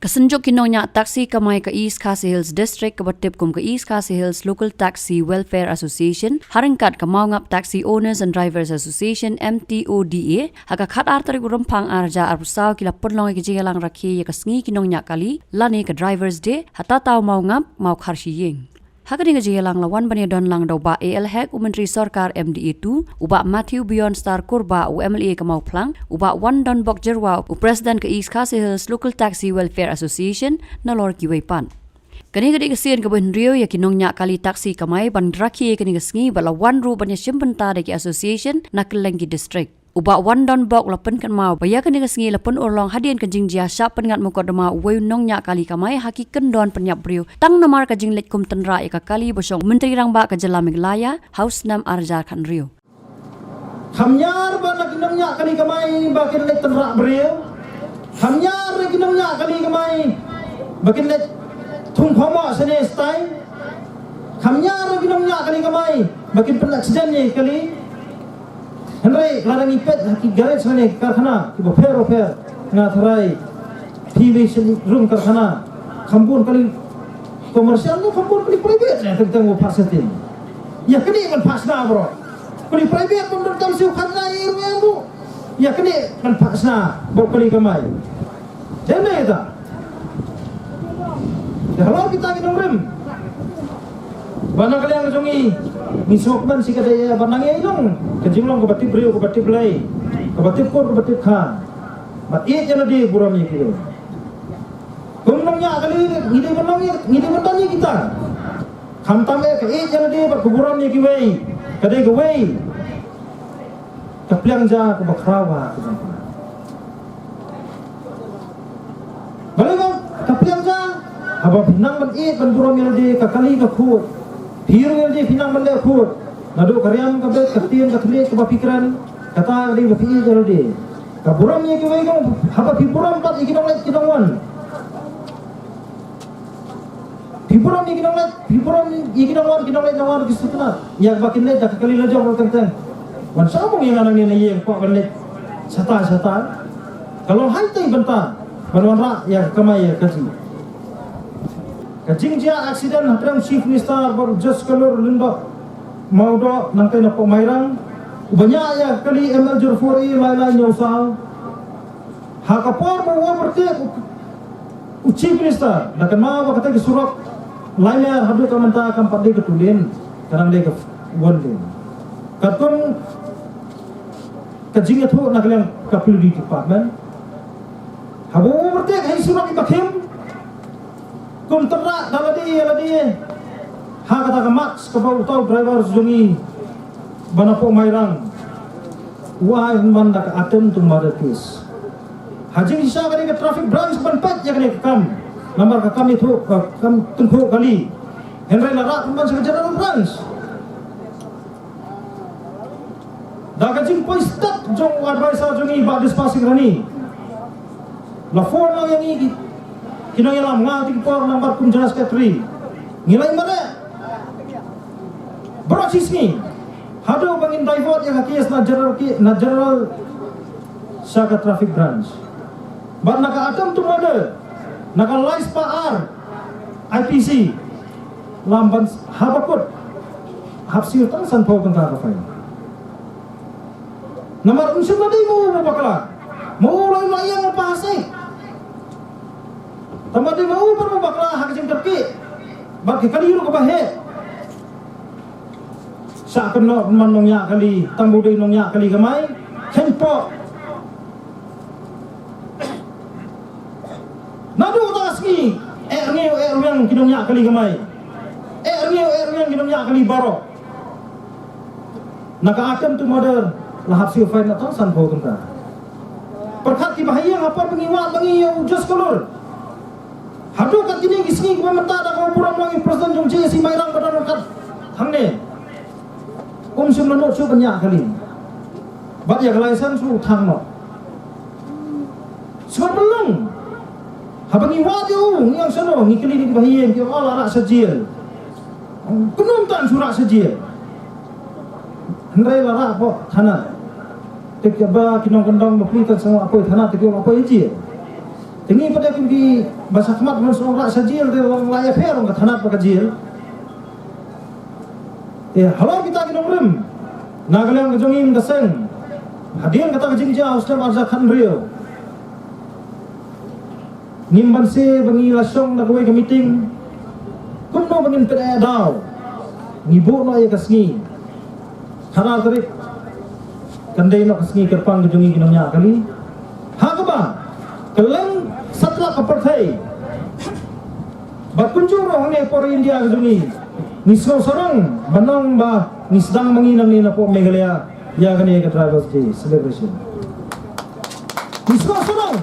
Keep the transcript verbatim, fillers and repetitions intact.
Ka synjuk ki nongñiah taxi kamai ka East Khasi Hills District kaba tip kum ka East Khasi Hills Local Taxi Welfare Association, ha ryngkat ka Mawngap Taxi Owners and Drivers Association, M T O D A, ha ka khatar tarik u Rymphang arhajar arphew saw ki la pynlong ïa ka jingïalang rakhe ïa ka sngi ki nongñiah kali lane ka Drivers Day ha Tataw Mawngap, Mawkharshiing. Ha kane ka jingïalang la wan ban ïadon lang da u Bah A L Hek, u Myntri Sorkar M D A two, u Bah Matthew Beyondstar Kurbah, u M L A ka Mawphlang, u Bah Wandonbok Jyrwa, u President ka East Khasi Hills Local Taxi Welfare Association, nalor kiwei pat. Kane ka dei ka sien kaba hynriew ïa ki nongñiah kali taxi kamai ban rakhe ïa kane ka sngi, bad la wan ruh ban ïashim bynta da ki association na kylleng ki district. U Bah Wandonbok u la pynkynmaw ba ïa kane ka sngi la pynurlong hadien ka jingjia shah pynngat mukotduma uwei u nongñiah kali kamai ha ki kyndon pynïap briew tang namar ka jingleit kum tynrah ïa ka kali ba shong u Myntri Rangbah ka jylla Meghalaya ha u snem arhajar khathynriew. Kham ñiar ba na ki nongñiah kali kamai ba kin leit tynrah briew. Kham ñiar na ki nongñiah kali kamai ba kin leit thung phomo sene stai. Kham ñiar na ki nongñiah kali kamai ba kin pynleh accident ïa ki kali. Hynrei lada ngi peit ha ki garage lane ki karkhana kiba pher ba pher, nga tharai phi wei shen rum karkhana, kham bun kali commercial ne kham bun kali private ne teng teng ba phah shatei. Ïa kane ban phah shna bro. Kali private ban don kam siew khatna ïa ru ïa ru. Ïa kane ban phah shna bro kali kamai. Dei ne ita. Te halor kita ki nongrim. Ba na ka liang ka jong ngi, ngi sngewkmen shi katdei ïa ba nang ïa i long ka jinglong kaba tip briew, kaba tip Blei, kaba tip kur, kaba tip kha. Bad ïeit ïa lade, burom ïa kiwei. Kum nongñiah kali ngi dei ban long ïa, ngi dei ban don ïa kita. Khamtam eh ka ïeit ïa lade bad ka burom ïa kiwei ka dei kawei ka pliang ja kaba khraw ha ka jingpynlong. Balei ba ka pliang ja? Haba phi nang ban ïeit ban burom ïa lade, ka kali ka khuid. Phi ruh ïa lade phi nang ban leh khuid. Naduh ka riam ka bet, ka ktien ka thylliej kaba phi kren, kata ka dei ba phi ïeit ïa lade. Ka burom ïa kiwei, haba phi burom pat ïa ki nongleit ki nongwan. Phi burom ïa ki nongleit, phi burom ïa ki nongwan, ki nongleit nongwan ki sngewtynnat ïa ba kin leit da ka kali la jong ruh teng teng. Wan sha mong ïa nga nangne na ïing, kwah ban leit shata shata. Ka long haitei bynta ban wanrah ïa ka kamai ïa ka kajih. Ka jingjia accident hapdeng Chief Minister bad u Judge Kallur Lyngdoh Mawdoh nangtei na Pohmairang, uba ñiah ïa ka kali M L zero four A lai lai hynñiew saw. Ha ka por ba u overtake u, u Chief Minister, da kynmaw ba kata ka surok lai mer haduh ka mynta kam pat dei ka two lane, ka dang dei ka one lane. Katkum ka jingïathuh na ka liang ka P W D department, haba u overtake ha i surok iba khim, kum tynrah da lade ïa lade, ha kata ka mask kaba uta u driver jong ngi ba na Pohmairang, u ai pynban da ka attempt to murder case. Ha jingshisha ka dei ka traffic branch ban peit ïa kane ka kam. Namar ka kam ïathuh, ka kam tyngkhuh kali. Hynrei la rah pynban sha ka general branch. Da ka jingpoi stet jong u advisor jong ngi Bah Dispasing Rani, la phone lang ïa ngi ki, ki nongïalam, nga te ki por namar kum general secretary. Ngi la ïa mareh baroh shi sngi haduh ba ngin divert ïa ka case na general, ki na general sha ka traffic branch. Bad na ka attempt to murder, na ka lai spah ar I P C, lam ban haba kut hap siew tang sanphew tyngka ka fine. Namar um shym la dei ma u ba bakla, ma u la ïeng ha pha sait. Tang ba dei ma u ba bakla ha ka jingkyrkieh bad ka kali ruh kaba heh. Shah kynnoh man nongñiah kali, tang ba u dei nongñiah kali kamai, kheiñpoh. Naduh uta ka sngi, eh rngiew eh rwiang ki nongñiah kali kamai. Eh rngiew eh rwiang ki nongñiah kali baroh. Na ka attempt to murder la hap siew fine na tang sanphew tyngka. Pyrkhat kiba ha ïing ha por ba ngi wad ba ngi ïa u Judge Kallur. Haduh kat kine ki sngi kiba mynta da kaba burom lang ïa u president jong J A C Mairang ba don kat hangne. Um shym la nud shuh ban ñiah kali. Bad ïa ka license ruh u thang noh. Sngewbha ban long. Haba ngi wad ïa u, ngi ong shano, ngi kylli na kiba ha ïing, ki ong, oh, la rah sha jail. Kumno mynta shu rah sha jail? Hynrei la rah hapoh thana. Te kiba ki nongkyndong ba plie tang sngewbha poi thana, te ki ong poi jail. Te ngi pat ïa kum ki ba shakhmat ban sngewrah sha jil te long la ïapher ong ka thanat bad ka jil. Te halor kita ki nongrim na ka liang ka jong ngi ka seng, hadien kata ka jingjia u snem arhajar khathynriew, ngim banse ba ngi la shong da kawei ka meeting kumno ba ngin pyneh daw, ngi buh noh ïa ka sngi khatar tarik kan dei noh ka sngi kyrpang ka jong ngi ki nongñiah kali. Ha kaba kylleng satlak ka pyrthei bad kumjuh ruh hangne por India ka jong ngi, ngi sngewsarong ban ong ba ngi sdang ma ngi nangne napoh Meghalaya ïa kane ka Tribal Day celebration. Ngi sngewsarong